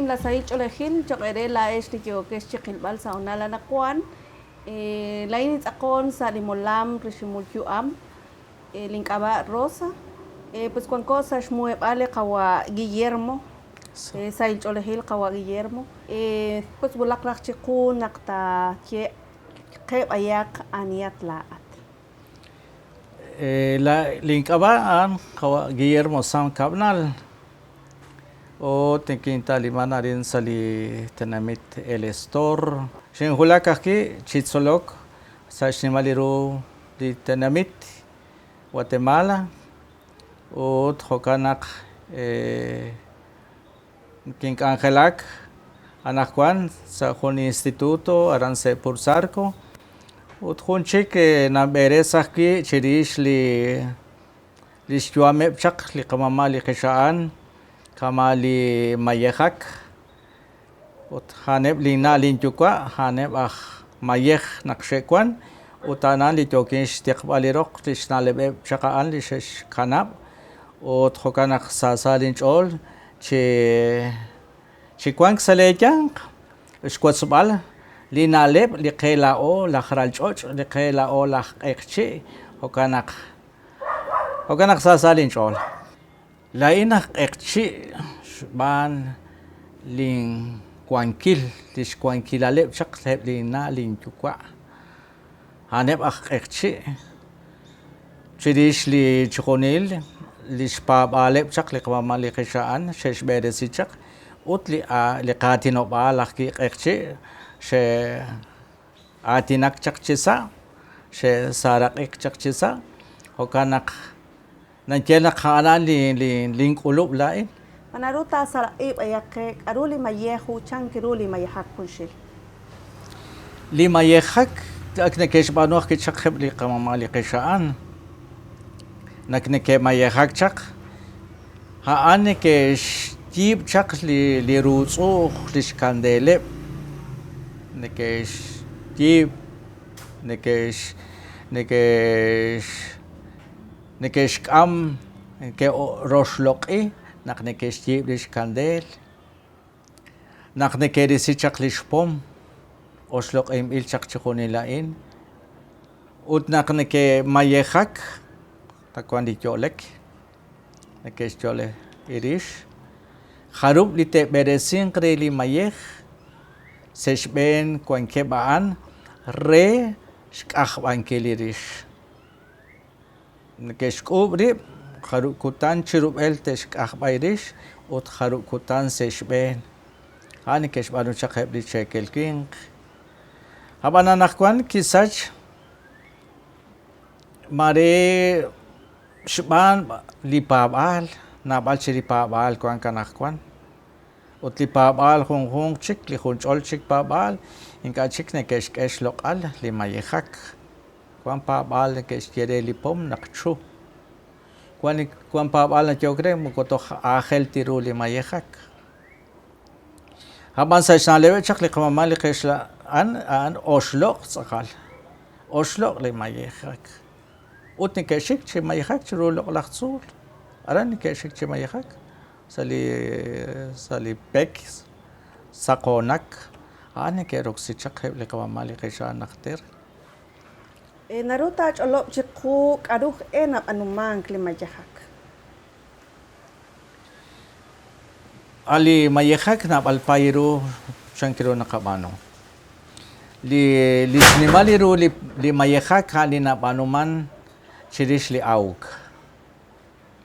Nimla sahil ch'oolejil cho'q eere laa'ex li yookex chi qilb'al sa' honal anaqwan. Laa'in nintz'aqon sa' li molam Riximul Yu'am, link'ab'a' Rosa. Pues wanko sa' xmuheb'aal li qawa' Guillermo, sahil ch'oolejil qawa' Guillermo. Pues wulaq raj chiqu naq taaye qe b'ayaq anihat laa'at. Link'ab'a' a'an qawa' Guillermo Sam Cabnal ut nikintaaliman arin sa' li tenamit El Estor. Xinwulak ajwi' chi tzolok sa' xnimal li ru li tenamit Guatemala ut jo'kan naq Kink'anjelak anaqwan sa' jun instituto aran Sepur Zarco ut jun chik nab'eres ajwi' chirix li li xyu'ameb' chaq li qamama' li qixa'an kama' li mayejak ut a'aneb' linna' linyuwa' a'aneb' aj mayej naq xe'wan ut a'anan li yookin xtiqb'al li roq li xna'leb'eb' chaq a'an li xe'xkanab' ut jo'kan naq sa sa linch'ool chi chi wank sa' leeyanq xwotzb'al li na'leb' li qe laa'o laj ralch'och' li qe laa'o laj q'eqchi' jo'kan naq jo'kan naq sa sa linch'ool. Laa'in aj q'eqchi' xb'aan linwankil li xwankilaleb' chaq eb' linna' linyuwa' a'aneb' aj q'eqchi' chirix li chijunil li xpaab'aaleb' chaq li qamama' li qixa'an xe'xb'eresi chaq ut li li qaatinob'aal ajwi' q'eqchi' xe'aatinak chaq chi sa' xe'saaraq'ik chaq chi sa' jo'kan naq Naye naq a'an li link'ulub' laa'in. Ma naru taaseeraq'i b'ayaq qe k'aru li mayej ut chan ru li mayejak junxil? Li mayejak ak neke'xb'aanu ajwi' chaq eb' li qamama' li qixa'an. Naq neke'mayejak chaq, a'an neke'xyiib' chaq li ruutz'u'uj li xkandeeleb', neke'xyiib', neke'x, neke'x. Neke'xk'am, neke'roxloq'i naq neke'xyiib' li xkandeel, naq neke'risi chaq li xpom, oxloq'inb'il chaq chixjunil a'in, ut naq neke'mayejak, tawank li yo'lek, neke'xyo'le rix, jarub' li te'b'eresinq re li mayej sa' xb'een wankeb' a'an re xk'ajb'ankil li rix. Neke'xk'uub' rib' jarub' kutan chi rub'el te'xk'ajb'ay rix ut jarub' kutan sa' xb'een. A'an neke'xb'aanu chaq eb' li cheekel winq. Ab'an anaqwan kisach maare xb'aan li paab'aal, naab'al chi li paab'aal wank anaqwan. Ut li paab'aal junjunq chik, li junch'ol chik paab'aal, ink'a' chik neke'xk'e xloq'al li mayejak. Wank paab'aal neke'xye re li pom naq chu. Wank wank paab'aal nayehok re moko toj aajel ta ru li mayejak. Ab'an sa' xna'leb'eb' chaq li qamama' li qixa'an a'an oxloq' tz'aqal, oxloq' li mayejak. Ut neke'xik chi mayejak chiru loq'laj tzuul, aran neke'xik chi mayejak sa' li sa' li pek saqoonak, a'an neke'roksi chaq eb' li qamama' li qixa'an najter. Naru taach'olob' chiqu k'aru e nab'anumank li mayejak. A' li mayejak naab'al paay ru chan ru naqab'aanu. Li li xnimal ru li li mayejak a'an li nab'aanuman chirix li awk.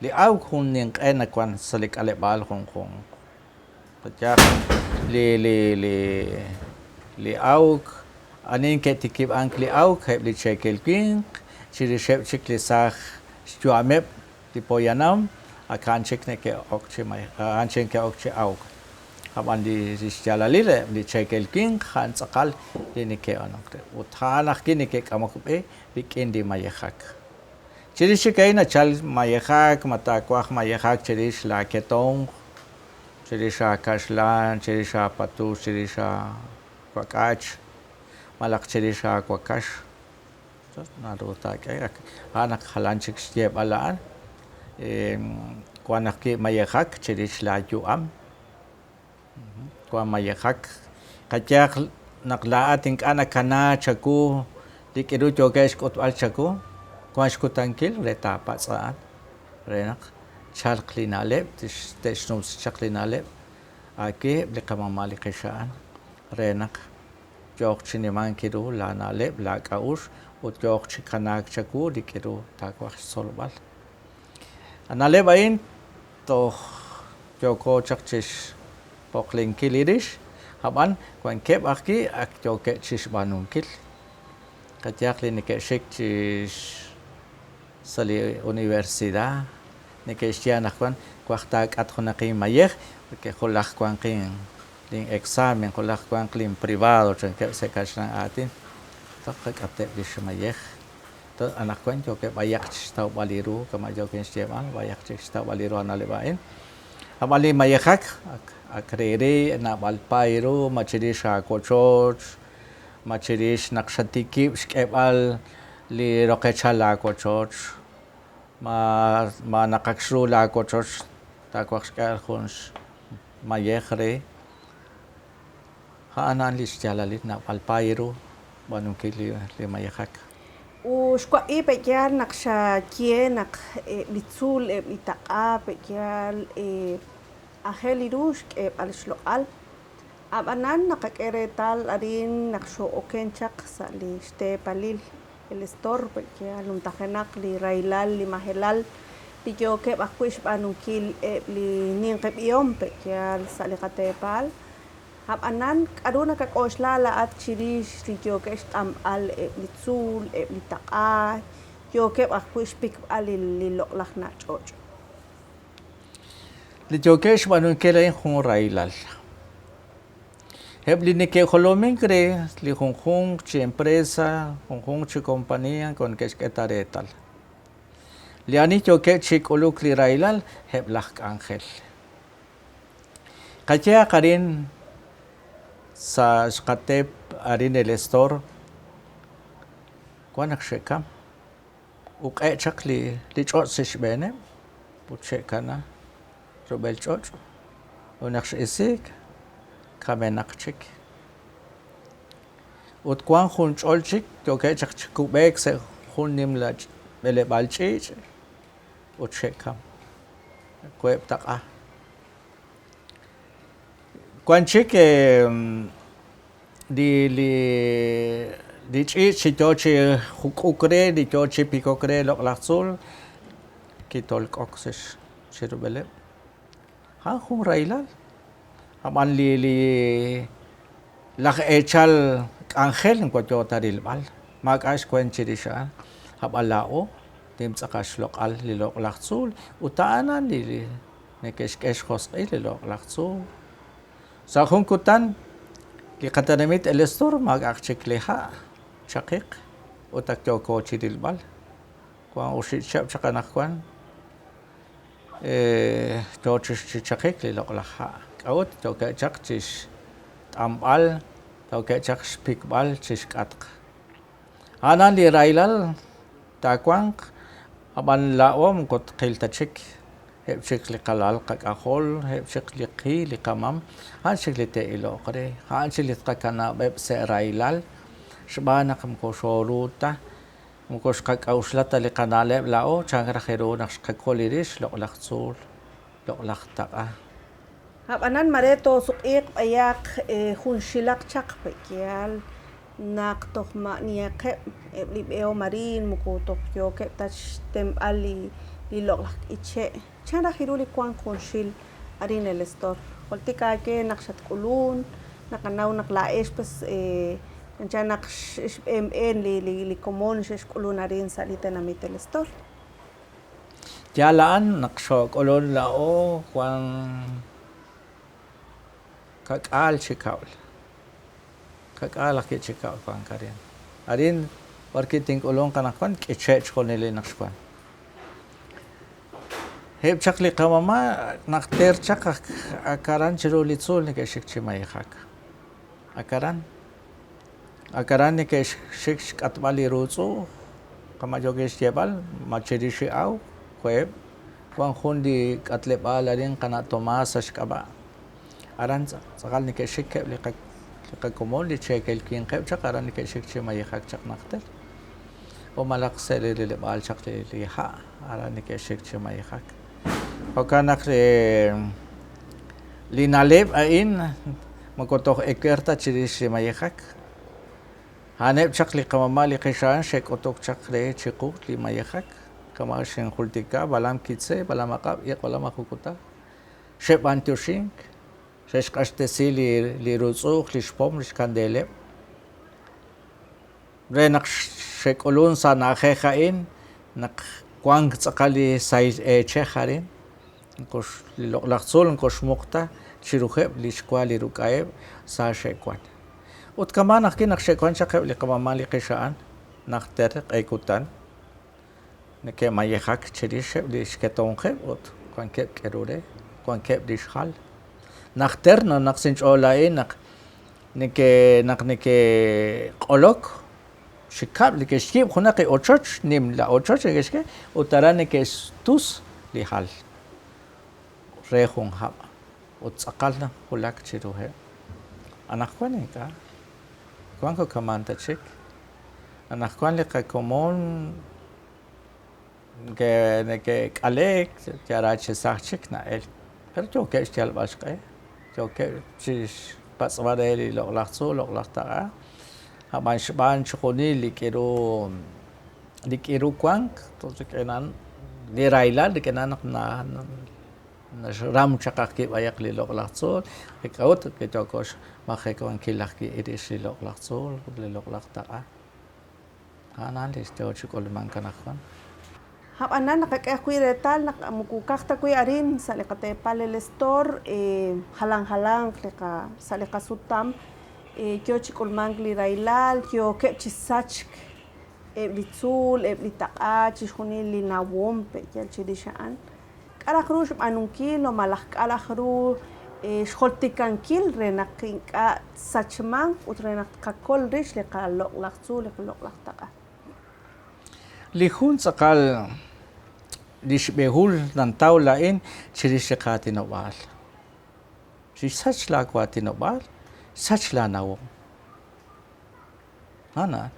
Li awk jun ninq'e nawan sa' li k'aleb'aal junjunq. Qayehaq li li li li awk, ani neke'tikib'ank li awk, eb' li cheekel winq, chirixeb' chik li saaj xyu'ameb' li poyanam, ak a'an chik neke'ok chi a'an chik neke'ok chi awk. Ab'an li xyaalalil eb' li cheekel winq a'an tz'aqal li neke'b'aanunk re. Ut a'an ajwi' neke'k'amok b'e rik'in li mayejak. Chirix chik a'in nachalk mayejak, ma taawaj mayejak chirix laaketomq, chirix aakaxlan, chirix aapatux, chirix aawak'ach, malaj chirix aawakax. Naru taak'e, a'an naq jalan chik xyeeb'al a'an. Wank ajwi' mayejak chirix laayu'am. Wank mayejak. Qayehaq naq laa'at ink'a' nakana chawu li k'aru yookeb' xk'utb'al chawu, wank xkutankil re taapatz' a'an re naq tchalq li na'leb', te'xnumsi chaq li na'leb' aawe eb' li qamama' li qixa'an re naq yooq chi nimank ru laana'leb', laak'a'uxl ut yooq chi kanaak chawu li k'aru taawaj xtzolb'al. A na'leb' a'in toj yooko chaq chi xpoqlenkil li rix, ab'an wankeb' ajwi' ak yookeb' chi xb'aanunkil. Qayehaq li neke'xik chi sa' li universidad neke'xye anaqwan twaj taak'at junaq inmayej porque julaj wanq lin examen, julaj wanq lin privado chankeb' sa' kaxlan aatin, toj qak'ateb' li xmayej. Anaqwan yookeb' b'ayaq chi xtawb'al li ru, kama' yookin xyeeb'al, b'ayaq chik xtawb'al li ru a na'leb' a'in. Ab'an li mayejak ak re re naab'al paay ru, ma chirix aawochoch, ma chirix naq xatikib' xk'eb'al li roqechal laawochoch, ma ma naq ak xru laawochoch taawaj xk'eb'al jun xmayej re. A'an a'an li xyaalalil naab'al paay ru xb'aanunkil li mayejak. Ut xwab'i pe'yaal naq xaye naq eb' li tzuul, eb' li taq'a pe'yaal aajel ru xk'eeb'al xloq'al. Ab'anan naqak'e reetal arin naq xoo'oken chaq sa' li xteepalil El Estor, pe'yaal numtajenaq li rahilal, li majelal li yookeb' ajwi' xb'aanunkil eb' li ninqi b'ihom pe'yaal sa' li qateepal. Ab'anan, k'aru nakak'oxla laa'at chirix li yookeb' xt'anb'al eb' li tzuul, eb' li taq'a, yookeb' ajwi' xpikb'al li loq'laj na' ch'och'? Li yookeb' xb'aanunkil a'in jun rahilal. Eb' li neke'jolomink re li junjunq chi empresa, junjunq chi kompania moko neke'xk'e ta reetal. Li ani yookeb' chi k'uluk li rahilal, eb' laj k'anjel. Qayehaq arin sa' xqateep arin El Estor wan naq xe'kam, uq'e' chaq li ch'och' sa' xb'eeneb' ut xe'kana rub'el ch'och' ut naq x'isiik kamenaq chik. Ut wan jun ch'ol chik yookeb' chaq chi kub'eek sa' jun nimla b'eleb'aal ch'iich' ut xe'kam. Koheb' taq'a. Wan chik li li li ch'iich' chi yoo chi juk'uk re, li yoo chi pikok re loq'laj tzuul, kitolk'ok sa' chi rub'eleb'. A'an jun rahilal. Ab'an li li laj eechal k'anjel moko yoo ta rilb'al, maak'a' xkuent chirix a'an. Ab'an laa'o nim tz'aqal xloq'al li loq'laj tzuul ut a'an li neke'xk'e xjosq'il li loq'laj tzuul. Sa' jun kutan li qatenamit El Estor maak'a'aq chik li ha' chaqiq ut ak yooko chi rilb'al. Wank oxib' chihab' chaq anaqwan yoo chi chaqik li loq'laj ha'. K'a'ut yookeb' chaq chi xt'anb'al, yookeb' chaq xpikb'al chi xk'atq. A'an li rahilal taawanq, ab'an laa'o moko tqil ta chik, eb' chik li qalal qak'ajol, eb' chik li qi, li qamam, a'an chik li te'iloq re, a'an chik li tqakanab'eb' sa' rahilal xb'aan naq moko xooru ta, moko xqak'a'uxla ta li qana'leb' laa'o chan raj ru naq xqakol li rix loq'laj tzuul, loq'laj taq'a. Ab'anan mare toosuq'iiq b'ayaq junxilaq chaq pe'yaal naq toj ma'nihaqeb' eb' li b'ehom arin moko toj yookeb' ta xtenb'al li loq'laj k'iche'. Chan raj ru li wank junxil arin El Estor? Jultik aawe naq xatk'ulun, naqanaw naq laa'ex pues chanchan naq xb'een b'een li komon xe'xk'ulun arin sa' li tenamit El Estor. Yaal a'an naq xook'ulun laa'o wan ka'k'aal chi kab'l. Ka'k'aal ajwi' chi kab'l wank arin. Arin b'arwi' tink'ulunq anaqwan k'iche' chixjunil li naq xwank. Eb' chaq li qamama' najter chaq ak aran chiru li tzuul neke'xik chi mayejak. Ak aran. Ak aran neke'xik xk'atb'al li ruutz'u'uj, kama' yookin xyeeb'al, ma chirix li awk, koheb'. Wank jun li k'atleb'aal arin qana' Tomás sa' xk'ab'a'. Aran tz'aqal neke'xik eb' li qakomon, li cheekel winqeb' chaq, aran neke'xik chi mayejak chaq najter. O malaq sa' li rileb'aal chaq li ha', aran neke'xik chi mayejak. Jo'kan naq li na'leb' a'in moko toj ewer ta chirix li mayejak. A'aneb' chaq li qamama' li qixa'an xe'k'utuk chaq re chiqu li mayejak, kama' xinjultika, Balam Kitze, Balam Aq'ab', Iq' Balam Ajukutal. Xe'b'antioxink, xe'xq'axtesi li rutz'u'uj, li xpom, li xkandeeleb', re naq xe'k'ulunk sa' na'ajej a'in naq wank tz'aqal li sahil eechej arin. Li loq'laj tzuul moko xmuq ta chiruheb' li xwa li ruk'a'eb' sa xe'wan. Ut kama'an ajwi' naq xe'wan chaq eb' li qamama' li qixa'an najter q'e kutan, neke'mayejak chirixeb' li xketomqeb' ut wankeb' k'eru re, wankeb' li xjal. Najter nanaq sa' inch'ool laa'in naq neke naq neke'q'olok chi kab'l neke'xyiib' junaq li ochoch, nimla ochoch neke'xk'e ut aran neke'xtus li hal re jun hab'. Ut tz'aqal nawulak chiruheb'. Anaqwan ink'a'. Wank kaman ta chik. Anaqwan li qakomon neke'k'alek yal chi saj chik na'elk. Pero yookeb' xyalb'al xq'e, yookeb' chi xpatz'b'al re li loq'laj tzuul, loq'laj taq'a. Ab'an xb'aan chixjunil li k'iru li k'iru wank rik'in a'an li rahilal rik'in a'an naq Naxram chaq ajwi' b'ayaq li loq'laj tzuul. K'a'ut yooko xmajewankil ajwi' rix li loq'laj tzuul ut li loq'laj taq'a? A'an a'an li yoo chi k'ulmank anaqwan. Ab'anan naqak'e ajwi' reetal naq moko ka'aj ta wi' arin sa' li qateepal El Estor, jalan jalanq li qa sa' li qasutam yoo chi k'ulmank li rahilal, yookeb' chi sachk eb' li tzuul, eb' li taq'a, chixjunil li nawom pe' yal chirix a'an. K'a' raj ru xb'aanunkil o malaj k'a' raj ru xjultikankil re naq ink'a' tsachmanq ut re naq tqakol rix li qaloq'laj tzuul, li qaloq'laj taq'a? Li jun tz'aqal li xb'ehul nantaw laa'in chirix li qaatinob'aal. Xixsach laawaatinob'aal, xsach laanawom. A'an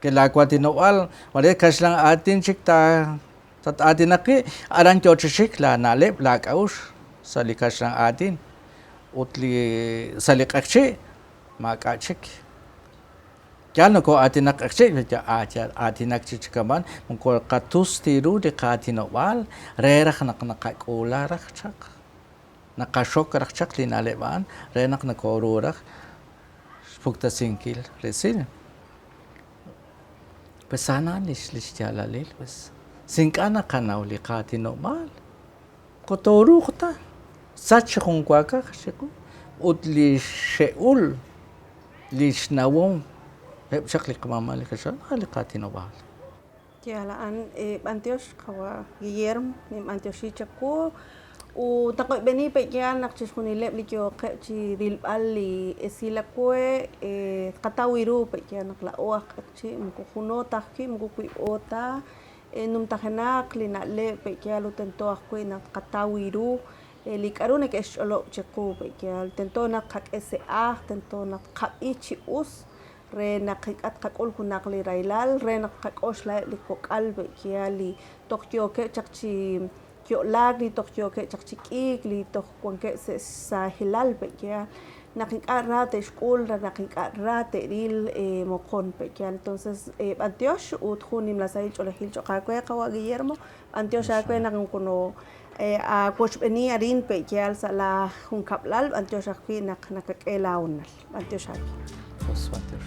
Ke laawaatinob'aal mare kaxlan aatin chik tat-aatinaq wi', aran yo chi xik laana'leb', laak'a'uxl sa' li kaxlan aatin ut li sa' li q'eqchi' maak'a' chik. Yaal nokoo'aatinak q'eqchi', aatinak chi kama'an moko qatus ta ru li qaatinob'aal re raj naq naqak'uula raj chaq, naqaxok raj chaq li na'leb' a'an re naq nokooru raj xpuktasinkil resil. Pues a'an li xyaalalil pues si ink'a' naqanaw li qaatinob'aal moko tooruuq ta sach chi junwaakaj chiqu ut li xxe'ul li xnawom eb' chaq li qamama' li qixa'an a'an li qaatinob'aal. Yaal a'an, b'antiox qawa' Guillermo, ninb'antioxi chawu ut naqoyb'eni pe' yaal naq chixjunileb' li yooqeb' chi rilb'al li esil awe' tqataw ru pe' yaal naq laa'o aj q'eqchi' moko juno ta ajwi' moko wiib'o ta numtajenaq li na'leb' pe' yaal ut tento ajwi' naq tqataw ru li k'a'ru neke'xch'olob' chiqu pe' yaal tento naq tqak'e sa' ajl, tento naq tqab'i chi us re naq ink'a' tqak'ul junaq li rahilal, re naq tqak'oxlaheb' li kok'al be'yaal li toj yookeb' chaq chi yo'laak, li toj yookeb' chaq chi k'iik, li toj wankeb' sa' xsaahilal pe'yaal, naq ink'a' ra te'xk'ul, re naq ink'a' ra te'ril moqon pe'yaal. Entonces b'antiox ut jun nimla sahil ch'oolejil cho'q aawe qawa' Guillermo, b'antiox aawe naq nokoo'aawochb'eeni arin pe'yaal sa' laajunkab'lal, b'antiox ajwi' naq nakak'e laahoonal. B'antiox aawe. Us, b'antiox.